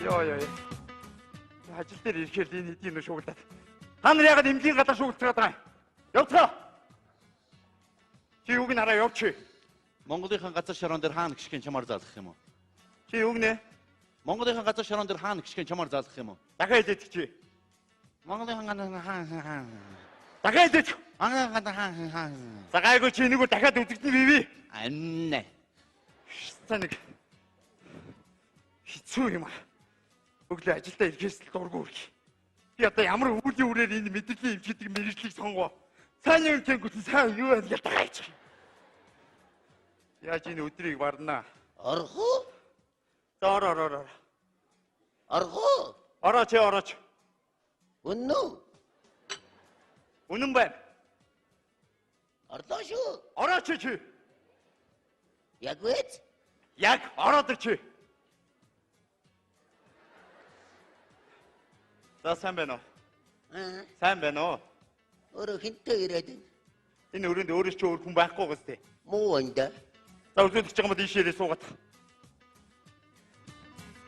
Йоо ёо. Ажил дээр ирэхээр энэ хэдийн нү шуугдаад. Та нар яагаад эмнэлгийн гадаа шуугдцгаад байгаа юм? Явцгаа. Чи юуг нь хараа явчих. Монголынхан газар шороон дээр хаана гიშгэн чамаар заалгах юм уу? Чи юуг нэ? Монголынхан газар шороон дээр хаана гიშгэн чамаар заалгах юм уу? Дахиад хэлээд чи. Монголынхан газар хаана хаана Дахиад хэлээд. хаана хаана хаана За гайгүй чи энийг дахиад үзэгдэн бий би. Анна. За нэг хэцүү юм аа. Өглөө ажилдаа ирэхээс л дургүй үрх. Би одоо ямар өвлийн үрээр энэ мэдрэлийн эмч гэдэг мэргэжлийг сонгоо. Сайн юм тэнгуүтэн сайн юу байна гэж тагаач. Яаж энэ өдрийг барнаа? Орхоо? За ороо ороо ороо. Орхоо? Орооч ээ, орооч. Үнэн үү? Үнэн байна. Орлоо шүү. Орооч чи. Яг үз? Яг ороод ир чи. За сайн байна уу? Аа, Сайн байна уу? өөрөө хинтээ ирээд байна. Энэ өрөөнд өөрөөс чи өөр хүн байхгүй гоос тээ. Муу байна да. За өглөөлөж байгаа юм бол ийшээрээ суугаад.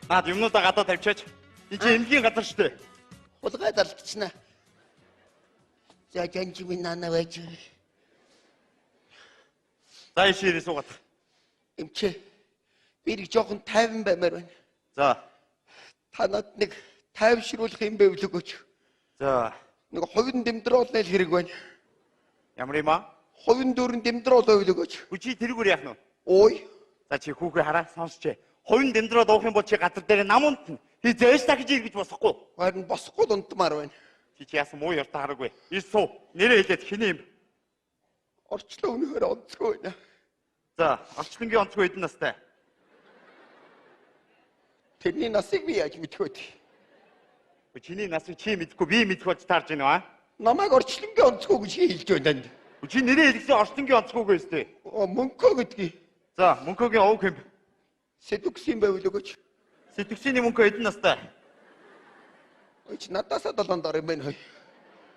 Наад юмнуудаа гадаа тавьчаач. Энд чи эмнэлгийн газар шүү дээ. Хулгай залтчихна. За жанж минь нана байж. За ийшээрээ суугаад. Эмчээ. Би нэг жоохон тайван баймаар байна. За. Та надад нэг тайвшруулах юм байвал өгөөч. За. Нэг хувийн дэмдрол нэг хэрэг байна. Ямар юм аа? Хувийн дүүрэн дэмдрол байвал өгөөч. Үгүй чи тэрүүгээр яах нь вэ? Ой, За чи хүүхээ хараа сонсч. Хувин дэмдроод уух юм бол чи газар дээр нам унтна. Хизээж дахиж ир гэж босохгүй. харин босохгүй л унтмаар байна. Чи чи яасан муу ёртой хараагүй. Ир суу. Нэрээ хэлээд хэний юм? Орчлон өнөхөр онцгой байна. За, орчлонгийн онцгой хэдэн настай? Тэрний насыг би яаж мэдэх вэ? Үгүй чиний насыг чи мэдэхгүй, би мэдэх болж таарж байна уу? Намайг орчлонгийн онцгой гэж хэлж байна танд. Үгүй чи нэрээ хэлсэн орчлонгийн онцгойгүй өстэй. Оо, Мөнхөө гэдгийг За, мөнхөгийн овг хэм. сэдвгсэн байвал өгөөч. Сэтгсийн мөнхөө хэдэн настай? Ой чи надаасаа долоон дор юм байна хой.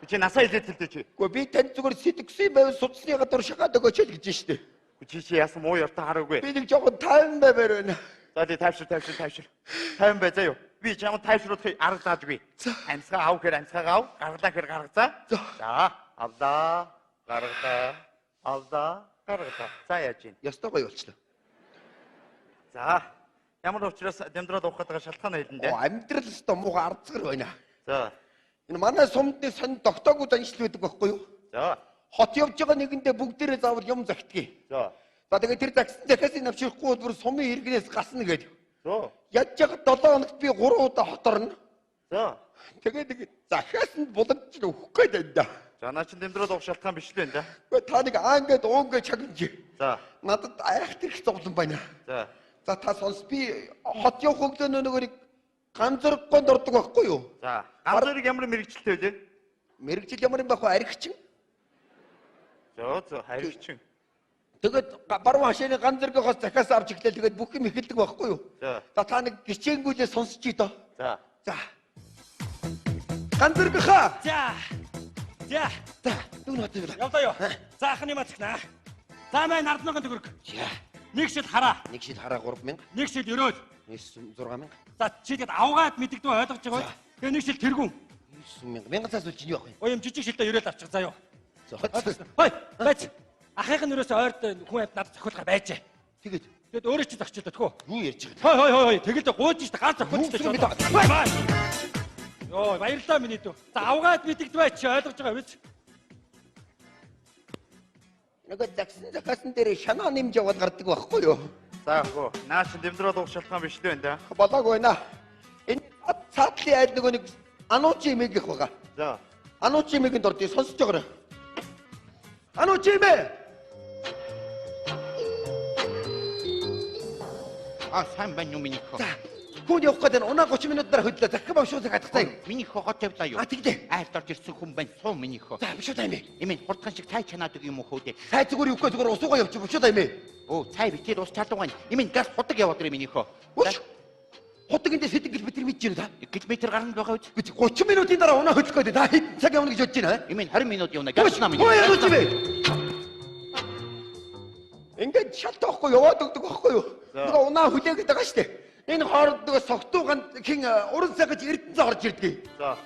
Үгүй чи насаа хэлээд хэлдэ чи. Гэхдээ би танд зүгээр сэдвгсэн байвал судасны гадуур шахаад өгөөч л гэж штэ. Үгүй чи чи яасан муу ёртой хараагүй. Би нэг жоохон тайван баймаар байна. За тий тайвшир тайвшир тайвшир. Тайван бай заа юу. Би чамд тайвшруулахыг арга зааж өгье. Амьсгаа ав гэхээр амьсгаа ав, гаргалаа гэхээр гаргацаа. За, авлаа, гаргалаа, авлаа, гаргалаа. За яаж юм? Ёстой гоё болчлоо. За, ямар учраас дэмдрээд уух гэдэг шалтгаан хэлнэ дээ. Оо, амьдрал ёстой муухай ардцгар байна. За, Энэ манай сумдны сонь тогтоогүй заншил байдаг байхгүй юу? за, Хот явж байгаа нэгэндээ бүгдээрээ заавал юм загтгийг. за, За тэгээд тэр загсан захиасыг навшихгүй бол бүр сумын иргэнээс гасна гэдэг. за, Ядж байгаа 7 хоногт би 3 удаа хот орно. за. Тэгээд нэг захиас нь буламж нь өгөх гээд байна да. За, наа чин дэмдрээд уух шалтгаан биш л байна да. Гэхдээ та нэг аа ингээд уу ингээд чагнаж. За, Надад айх тэрх зовлон байна. за. За та сонс би хот явах өглөө нөгөө нэг ганцоргонд ордог байхгүй юу? За, ганц зэрэг ямар мэрэгчлээ вэ? Мэргэжил ямар юм байх вэ? Архичин. За, за, харигчин. Тэгээд баруун хашааны ганцоргоос захиас авч эхлээл тэгээд бүх юм эхэлдэг байхгүй юу? За. За та нэг гिचэнгүүлээ сонсч доо. За. За. Ганцоргохаа. За. За. За дүүн хот юм. Явлаа юу. За ахны мацгнаа. За мань 10,000 төгрөг. За. Нэг шил хараа. Нэг шил хараа 3000, Нэг шил өрөөл. 6000, За чи тэгэд авгаад мэддэгдүү ойлгож байгаа үү? Тэгээ нэг шил тэргүүн. 9000. Мянган цаас үл чинь юу авах юм? Ой юм жижиг шилдэ өрөөл авчих заа юу. За. Хой, байж. Ахынх нь өрөөсөө ойрд хүн амт надад зохиулахаар байжээ. Тэгээд Тэгэд өөрөө чи зогсчихлоо тхөө. юу ярьж байгаа Хой хой хой хой тэгэл гуйж штэ ганц зохиулчихлаа. Юу гэсэн чи. Бай. Йоо баярлалаа миний дүү. За авгаад мэддэгдвэ чи ойлгож байгаа биз? Нөгөө загсан захиасан дээр шанаа нэмж яваад гардаг байхгүй юу? За, хөө. Наа чин дэмдрээд уух шалтгаан биш л байна да. Болоогүй байна. Энэ цаатлын айл нөгөө нэг анууч имээгийнх байгаа. За. Анууч имээгийн дордыг сонсож байгаарай. Анууч имээ! А сайн байна уу миний хөө? За, хүн явах гэдэг нь унаа 30 минут дараа хөдлөө. Захин бавшуу захиадах таа. Миний хөө хот явлаа юу? А тэгдэ. Айлд орж ирсэн хүн байна. Суу миний хөө. За, бишүү таа имээ. Имэн хурдхан шиг цай чанаад өгөх юм уу хөө дээ? Цай зүгээр явахгүй зүгээр усуугаа явчих бишүү таа имээ. Өө цай битээд ус чалуу байна. Имэн газ худаг яваад ирээ миний хөө. Үш. Худаг эндээ сэдэг гэж бид нар мэдэж байна та. Километр гарна байгаа үз. Бид 30 минутын дараа унаа хөдлөх гэдэг. Та хэдэн цаг явна гэж бодож байна? Имэн 20 минут явна. Газ нам. Ой, анууч имээ. Ингээд шал тоохгүй яваад өгдөг байхгүй юу? За. Нөгөө унаа хүлээгээд байгаа штэ. Энэ хооронд нөгөө согтууган хин уран сайн гэж Эрдэнэ орж ирдэг. За.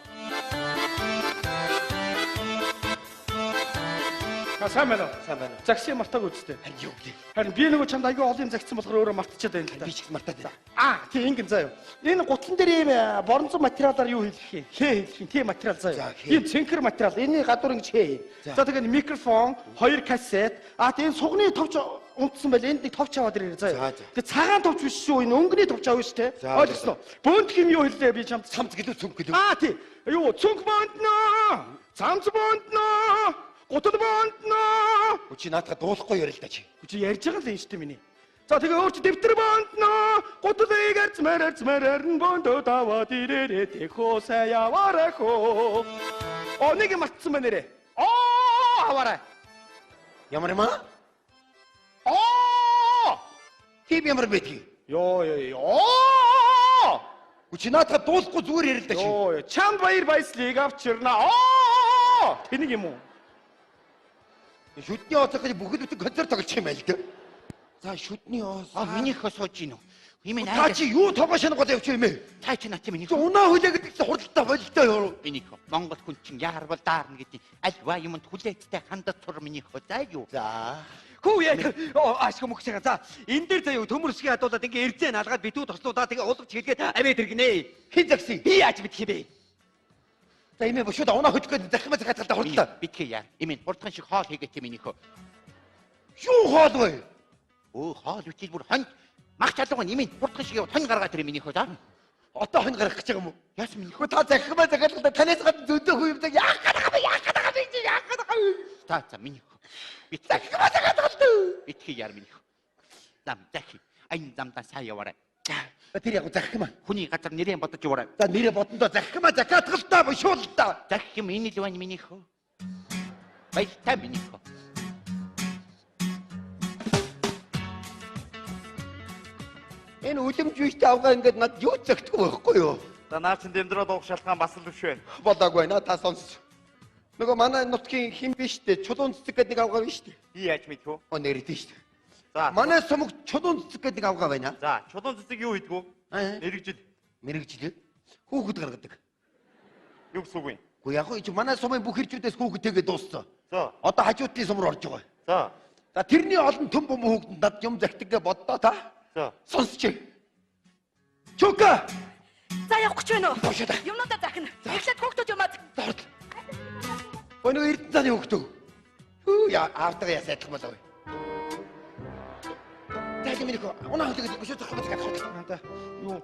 А сайн байна уу? Сайн байна уу? Загсыг мартаг үсттэй. Харин юу гэлээ? Харин би нөгөө чамд аягүй олон юм загцсан болохоор өөрөө мартчихад байна л да. Би ч гэсэн мартаад байна. Аа, тий ингэн заа юу. Энэ гутлан дээр ийм боронзон материалаар юу хийх юм? Хээ хийх юм. Тийм материал заа юу. За, хээ. Ийм цэнхэр материал. Энийн гадуур ингэж хээ. За. За тэгээд микрофон, хоёр кассет, аа тийм сугны товч унтсан байл энд нэг товч аваад ирээ заа юу. За, за. Тэгээд цагаан товч биш шүү. Энэ өнгөний товч авна шүү те. За, Ойлгосноо. Бөөнт юм юу хэллээ би чамд? Самц гэлүү цүнх гэлүү. Аа тий. Юу цүнх бөөнтнөө. Цамц бөөнтнөө. Гутал бөөнтнөө. Чи наадах дуулахгүй ярил л да чи. Чи ярьж байгаа л юм шүү дээ миний. За тэгээ өөр чи дэвтэр бөөнтнөө. Гутлыг арцмаар арцмаар нь бөөндөө даваад ирээрээ тэхөө сайн яваарай хөө. Оо нэг юм мартсан байна нэрээ. Оо аваарай. Ямар юм аа? Оо! Тийм ямар байдгийг? Йоо ёо ёо. Чи наадах дуулахгүй зүгээр ярил л да чи. Йоо ёо. Чам баяр баясгалыг авчирна. Оо! Тэнийг юм уу? Шүдний оос гэж бүхэл бүтэн концерт тоглож юм байл дээ. За шүдний оос. А минийхөө сууж гин үү? Имэн Та чи юу тогоо шинэ гол явчих юм бэ? Та чи наа чи Чи минийхөө. унаа хүлээгээд гэсэн хурдтай болтой юу? Минийхөө. Монгол хүн чинь яарвал даарна гэдэг. Альва юмд хүлээцтэй хандаж сур минийхөө. За юу? За. Хүү яг ашиг мөгсөг. За энэ дээр заяа төмөр өсгийн хадуулаад ингээ эрзээ налгаад битүү тослуудаа тэгээ уламч хэлгээд авээ тэргэнэ. Хин загсыг. Би яаж мэдх юм бэ? За имээ бушууд унаа хөдөх гээд захимаа захиалгалтай хурдтай. Битгий яар. Имэн хурдхан шиг хоол хийгээ чи минийхөө. Юу хоол вэ? Өө хоол үчил бүр хонь мах чалууг нь имэн хурдхан шиг яваад хонь гаргаад ирээ минийхөө за. Одоо хонь гаргах гэж байгаа юм уу? Яасан минийхөө? Хөө та захимаа захиалгалтай танаас гадна зөндөө хүү юм яах гээд байгаа юм яах гээд байгаа юм чи яах гээд байгаа юм. За за минийхөө. Битгий Захимаа захиалгалтай. битгий яар минийхөө. Зам захи. Айн замдаа сайн яваарай. За тэр яг захимаа. Хүний газар нэрээ бодож яваарай. За нэрээ бодондоо захимаа захиалгалтай бушуултаа. Захи юм энэ л байна минийхөө. Баяртай минийхөө. Энэ үлэмж биштэй авгаа ингээд над юу ч загтгүй байхгүй юу? За наа чин дэмдрээд уух шалтгаан бас л биш байна. Болоогүй байна та сонс. Нөгөө манай нутгийн хин биш дээ. Чулуун цэцэг гэдэг нэг авгаа биш дээ. Би яаж мэдэх вэ? Оо нэрээ тийш дээ. За. Манай сумаг чулуун цэцэг гэдэг нэг авгаа байна. За, чулуун цэцэг юу хийдгүү? Аа. Мэргэжил. Мэргэжил. Хүүхэд гаргадаг. Юу гэсэн үг юм? Гэхдээ яг хөө чи манай сумын бүх хэрчүүдээс хүүхэд тэгээ дууссан. За. Одоо хажуудлын сум руу орж байгаа. За. За тэрний олон төм бом хүүхэнд над юм загтаг гэ боддоо та. За. Сонсч. Чука. За явах гэж байна уу? Бошоо. Юмнуудаа захина. Эхлээд хүүхдүүд юмаа. За орд. Өнөө Эрдэнэ заны хүүхдөө. Хүү яа аавтайгаа яа сайдлах болов. За тийм нэг унаа хөдөлгөж бошоо зах юм гэж хавах. Анда юу?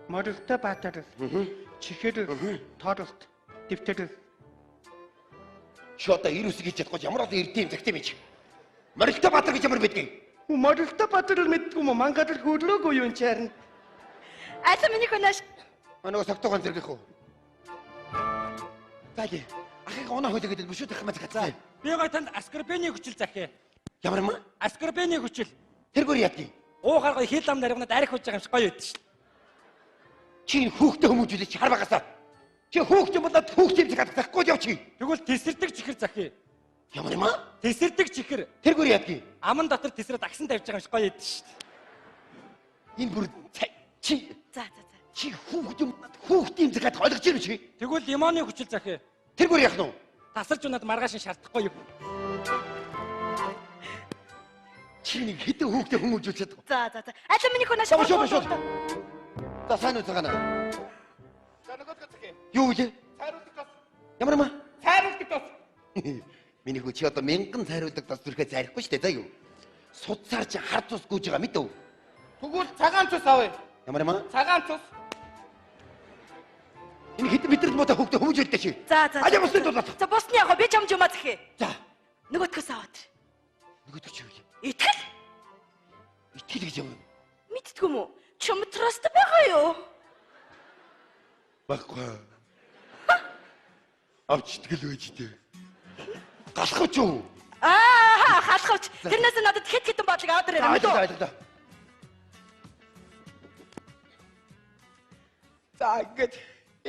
Морилтой баатар. Чихэр тооролт дэвтэр. Чи одоо эр үсэг хийж чадахгүй ямар олон эрдэнэ юм загт юм чи. Морилтой Баатар гэж ямар байдгийг. Морилтой баатар л мэддэггүй юм уу? Мангад л хөдлөөгүй юу энэ чарна. Алин миний хөнөөш. Нөгөө согтуугаан зэргэх үү. За лээ. Ахыг унаа хөдөлгөж бошоо зах юм гэж хавах. Би гой танд аскорбины хүчил захиа. Ямар юм? Аскорбины хүчил. Тэргээр ядгийг. Уухаар гоё хил ам наригнад арх хууж байгаа юм шиг гоё байд шин. Чи энэ хүүхдээ хүмүүжүүлээ чи хар багасаа. Чи хүүхдээ болоод хүүхдээ юм захиад захгүй яв чи. Тэгвэл тесэрдэг чихэр захиа. Ямар юм аа? Тесэрдэг чихэр. Тэргээр ядгийг. Аман дотор тесрээд агсан тавьж байгаа юм шиг гоё байд шин. Энэ бүр чи За за за. чи хүүхд юм хүүхдээ юм захиад ойлгож байна чи. Тэгвэл лимоны хүчил захиа. Тэргээр яах нь вэ? Тасарч унаад маргааш нь шаардахгүй юу? Чи нэг хэдэн хүүхдээ хүмүүжүүлж чадах. За за за. Алин миний хөнөөш. За бошоо бошоо. За сайн уу цагаана. За нөгөөдгөө захи. Юу вэ? Цайруулдаг тос. Ямар юм аа? Цайруулдаг тос. Миний хүү чи одоо мянган цайруулдаг тос зүрхээ цайрахгүй шүү дээ заа юу? Судсаар чи хар цус гүйж байгаа мэдв. Тэгвэл цагаан цус авъя. Ямар юм аа? Цагаан цус. Энэ хэдэн мэдрэл муутай хүүхдээ хүмүүжүүлдэг чи. За за. Аль бусны дулаад. За бусны яг би чамд юмаа захиа. За. Нөгөөдхөөс аваад. Нөгөөдөх чи юу вэ? Итгэл. Итгэл гэж юм. Мэдтгүй юм уу? Чам трост байгаа юу? Баггүй. Авч итгэл байж тээ. Галах ч юу? Аа халахвч. Тэрнээс надад хэд хэдэн бодлого аваад ирээ мэдүү. Айлгаа. За ингээд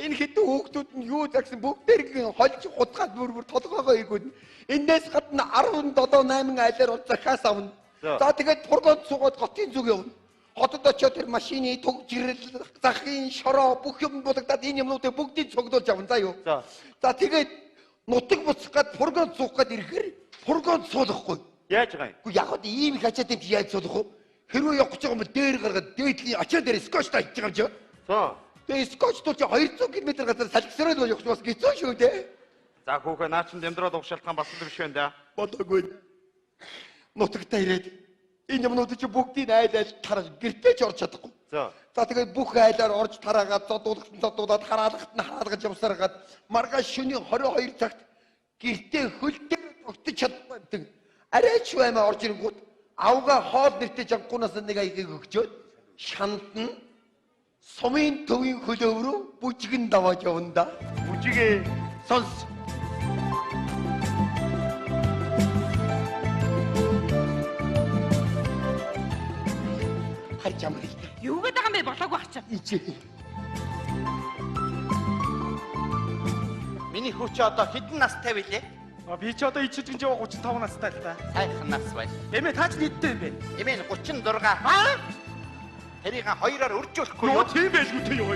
энэ хэдэн хүүхдүүд нь юу загсан бүгдээргийн холж хутгаад бүр бүр толгоогоо эргүүд. Энээс гадна 17 8 айлаар бол захиас авна. За. За тэгээд фургонд суугаад готын зүг явна. Хотод очиод тэр машины төг жирэл, захын шороо бүх юм булагдаад энэ юмнуудыг бүгдийг цуглуулж авна заа юу. За. За тэгээд нутаг буцах гад фургон суух гад ирэхээр фургон суулгахгүй. Яаж байгаа юм? Үгүй яг хөө ийм их ачаад юм чи яаж суулгах вэ? Хэрвээ явах гэж байгаа юм бол дээр гаргаад дээдлийн ачаа дээр скотч тавьчих юм чи. За. Тэгээ скотч тул чи 200 км газар салхисраад явах бас хэцүү шүү дээ. За хүүхэ наа чин дэмдрээд уух шалтгаан бас л биш байна да. Болоогүй. Нутагтаа ирээд энэ юмнууд чи бүгдийг айл айл тараж гэртээ ч орж чадахгүй. За. За тэгээд бүх айлаар орж тараагаад зодуулахт нь зодуулаад хараалахт нь хараалгаж явсараад маргааш шөнийн 22 цагт гэртээ хөлтэй тогтож чадахгүй байдаг. Арай ч баймаа орж ирэнгүүт авга хоол нэртэй жангуунаас нэг аягийг өгчөөд шандна сумын төвийн хөлөв рүү бүжгэн давааж явна да. Бүжигээ Сонс. Харж амрыг. Юу гэдэг юм бэ болоогүй ах чинь. Ичээ. Миний хүү чи одоо хэдэн настай вүлээ? А би чи одоо ичиж гин 35 настай л та. Сайхан нас байна. Эмээ та ч нийттэй юм бэ? Эмээ 36. Аа? Тэрийг хоёроор үржүүлэхгүй Йоо юу? тийм байлгүй те ёо.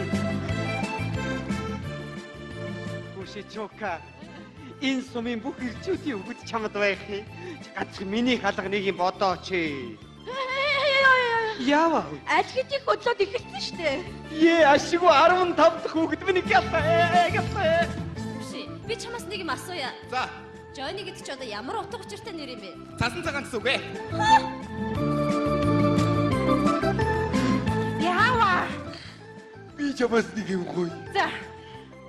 Бүшичока. Энэ сумын бүх ирчүүдийн өгöd чамд байх юм. Ганц миний халга нэг юм бодооч. Яава. Аль хэдийн хөдлөөд эхэлсэн шүү дээ. Ее ашиггүй 15 дахь хүүхэд минь гэлээ гэлээ. Биш. Би чамаас нэг юм асууя. За, Johnny гэдэг чи одоо ямар утга учиртай нэр юм бэ? цасан цагаан гэсэн үг ээ. Яава. Би чамаас нэг юм гоё. За,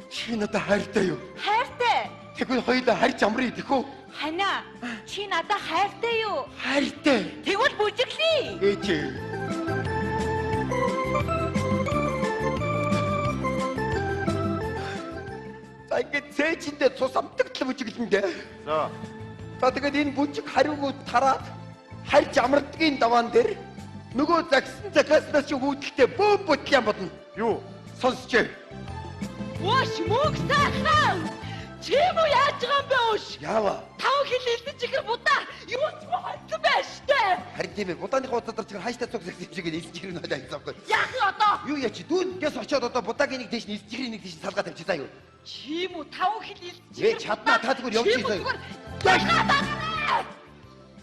Чи надад хайртай юу? хайртай. Тэгвэл хоёулаа харж амрыг тэхүү. Хана, чи надад хайртай юу? Хайртай. Тэгвэл бүжиглэе. Ээч. За ингээд цээжиндээ цус амтагтал бүжиглэндээ. За. За тэгээд энэ бүжиг хариугүй тараад харж амардгийн даваан дээр нөгөө загсан захиаснаас чи хүүдэлтэй бөөм бодлон бодно. Юу? Сонсч. Өөш мөнгө сайхан. Чи мө яаж байгаа юм бэ өөш? Яава. Тав хил элдэж ихэр будаа юу ч холсон байж штэ. Харин тийм ээ. Будааныхаа хуцаа дээр чи хааштай цуг загсан юм шиг элсэн чихрийн хойлоо хийсэн байхгүй. Яах юм одоо? Юу яа чи дүүн гэс очиод одоо будаагийн нэг тийш нь элсэн чихрийн нэг тийш нь салгаа тавьчих заа юу. Чи мө тав хил элдэж Ээ, чаднаа, та зүгээр явж Чи мө заяа. зүгээр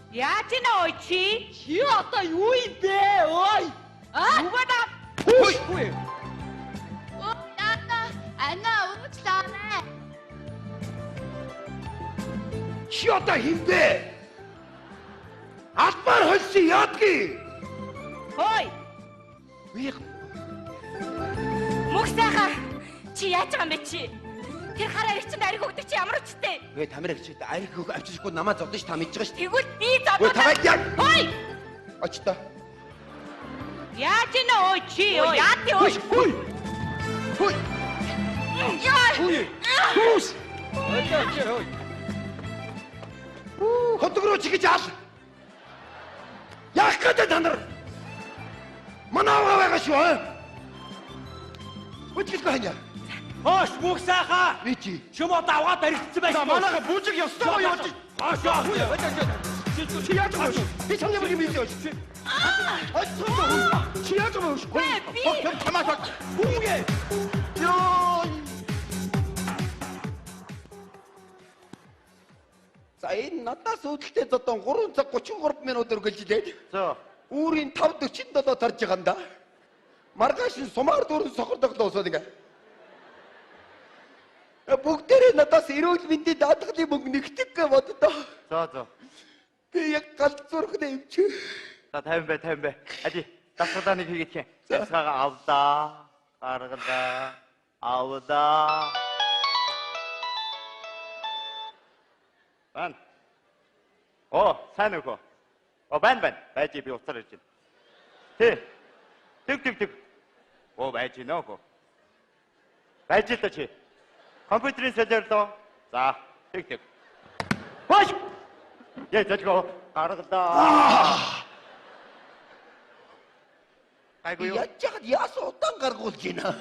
Яаж нэ ой чи? Чи одоо юу юм бэ? Ой. А? Юу гэдэг? Хүй. Өө яата ана уучлаарай. Чи одоо хэн бэ? Албаар холсон яадгийг. Ой, Би мөнгө сайхан. Чи яаж байгаа юм бэ чи? Тэр хараа эрчинд ариг өгдөг чи ямар учиртай? Гэ тамираг чи ариг хөх авчирхгүй намаа зодон ш та мэдж байгаа ш. Тэгвэл би Өө зодоо. тагаа яа. Ой! Оч та. Яаж нэ ой чи? Ой, яа тий ой. Хүй. Хүй. Яа. Хүүш. Хотог руу чигэж ал. Яах гэдэг та нар? Манай аваа байгаа шүү. аа? Үтгэл ханя. Хоош мөнх сайхан. Би чи. Чим одоо аваад баригдсан байх. За манайха бүжиг ёстой гоё явж. Хоош. Чи яаж байгаа юм? Би чамны бүр юм хэлж явж. Чи Чи яаж байгаа юм? Би Хог чамаа таг. Хүүгээ. Йоо. За энэ надаас үүдэлтэй зодон 3 цаг 33 минут үргэлжлээд За. үүрийн 5:47 тарж байгаа юм да. Маргааш нь сумаар дүүрэн сохор тоглоосоо ингээ. Бүгдээрээ надаас эрүүл мэндийн даатгалын мөнгө нэгтгэх гэж боддоо. За за. Би яг галзуурхны юм чи. За 50 бай 50 бай. Али дасгалаа нэг хийгээд хин. Дасгаага авдаа. Гаргалаа. Авдаа. Бан. Оо, сайн уу? Оо, бан бан. Байж би уцаар ирж байна. Тэ. Тэг тэг тэг. Оо, байж гинэ өө. Байж л та чи. Компьютерийн солиор доо. За, тэг тэг. Хош. Яа, залгаа гаргалаа. Гайгүй юу? Яаж яхад яасан удаан гаргуулж байна.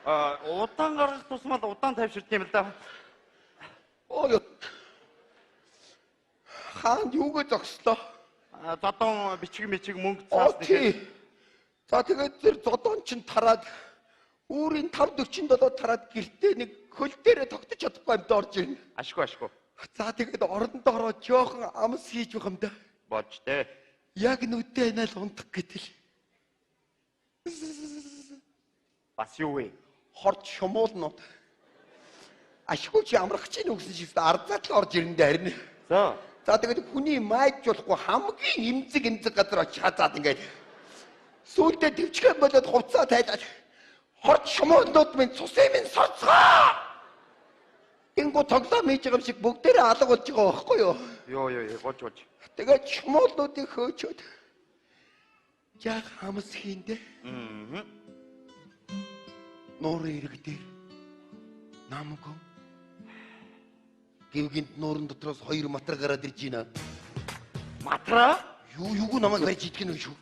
А, удаан гаргах тусмал удаан тайвширд юм л да. Ой. Хаан юугаа зогслоо? А, Зодон бичиг мичиг мөнгө Оо цаас тий. За тэгээд тэр зодон чин тараад үүрийн 5:47 тараад гэртээ нэг хөл дээрээ тогтож чадахгүй амьд орж ирнэ. Ашгүй ашгүй. За тэгээд оронд ороо жоохон амс хийж байгаа юм да. Болж дээ. Яг нүдээ анаал унтах гэтэл Бас юу вэ? Хорч шумуулнууд. Ашгүй чи амрах чинь үгсэн шиг арзаад л орж ирэндээ харин. За. За тэгээд хүний майжуулахгүй хамгийн эмзэг эмзэг газар очих хазаад ингээд сүүлдээ төвчгэн болоод хувцаа тайлаад хорч шумуулнууд минь цусын минь соцгоо. Ингүү тоглоом хийж байгаа юм шиг бүгдээрээ алга болж байгаа байхгүй юу? Йоо ёо ёо болж болж. Тэгээд шумуулнуудыг хөөчөөд яг хамс хийндэ. Аа. Нуурын ирэг дээр намгон гівгэнт нуурын дотроос хоёр матар гараад ирж байна. Матраа? Юу юуг намайг барьж идэх нь шүү.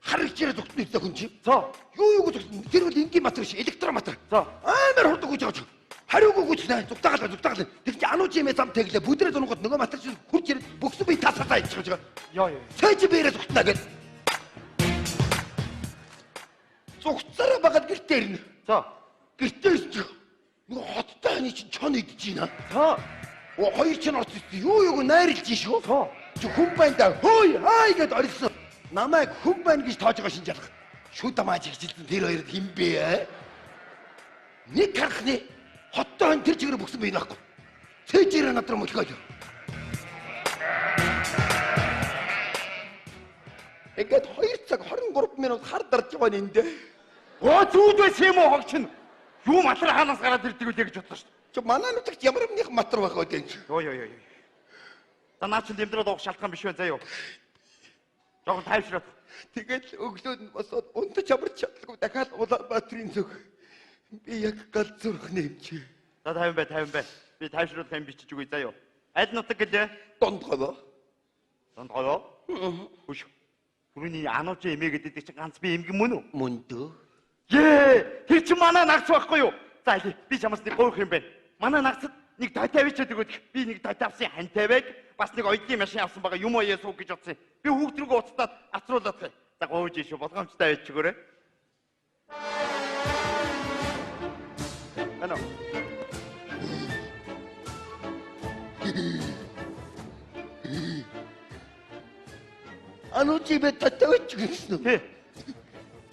Хар хичээрээ зогтно идэх хүн чи. За. Юу юуг зогтно? Тэр бол энгийн матар биш, электроматар. За. Амар хурдан гүйж байгаа ч. Хариугүй гүйцнэ. Зүгтаагаал зүгтаагаал. Тэр чи анууч юмээ зам тэглээ. Бүдрээ дунгууд нөгөө матар чи хурж ирээд бөгсөн би тасалаа идчих гэж байгаа. Йоо ёо. Цээж биерээ зүгтнэ гэд. Зүгтсараа багад гэртээ ирнэ. За. Гэртээ ирчих. Нөгөө хоттой ханы чинь чон идэж байна. За. Оо хоёр чинь орц ирсэн. Юу юуг найрлж шүү. За. Чи хүн байна да. Хөөй хай гэд орилсон. Намайг хүн байна гэж тоож байгаа шинж ялах. Шүд амааж хичээлсэн тэр хоёр хэн бэ? Нэг харахны хоттой хон тэр чигээр бөгсөн байх байхгүй. Цээжээрээ над руу мөлхөөл. Ингээд 2 цаг 23 минут хар дарж байгаа нь эндээ. Оо зүүд байсан юм уу хог чинь? Юу матар хаанаас гараад ирдэг үлээ гэж бодлоо шүү дээ. Чи манай нутагт ямар өмнөх матар байх вэ гэж. Йоо ёо ёо. За наа чинь дэмдрээд уух шалтгаан биш вэ заа юу? Жохон тайвшраад. Тэгэл өглөөд нь босоод унтаж амарч чадалгүй дахиад Улаанбаатарын зүг. Би яг гал зүрхний юм чи. За 50 бай 50 бай. Би тайвшруулах юм бичиж өгье заа юу. Аль нутаг гэлээ? Дундговоо. Дундговоо? Хөш. Түрүүний анууч эмээ гэдэг чинь ганц би эмгэн мөн үү? Мөн дөө. Ээ, тэр чинь манай нагц байхгүй юу? За би чамаас нэг гойх юм байна. Манай нагцад нэг татаа авчиад өгөөд би нэг татаа авсан хантай байг бас нэг оюутны машин авсан байгаа юм оёо сууг гэж бодсон. Би хүүхд рүүгээ уцтаад авцруулаад бай. За гуйж шүү болгоомжтой авчиг өгөөрэй. Ано. Анууч би татаа авч гинсэн үү? Тий.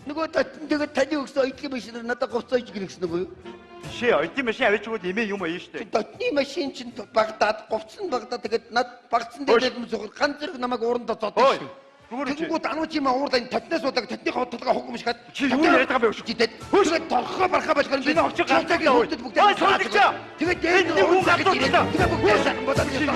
Нөгөө татан тэгээд таны өгсөн оюутны машинаар надад говцоо иж гинсэн үү? Биш ээ, оюутны машин авчиг өгөөд эмээ юм оё шүү дээ. Дотны машин чинь багтаад говцсон багтаад тэгээд над багцсан дээр юм зөвхөн ганц зэрэг намайг уурандаа зодсон шүү. Тэгэнгүүт анууч юм уурдаа энэ татнаас удаг татныхаа толгой хуг юм шиг хад. Чи юу яриад байгаа юм бэ? Тэгээд тэгээд торхоо бархаа болохоор би огч ганцаараа бүгд бүгд. Тэгээд Ой, дээр нэг хүн галзуучлаа. Тэгээд бүгд сайхан болоод.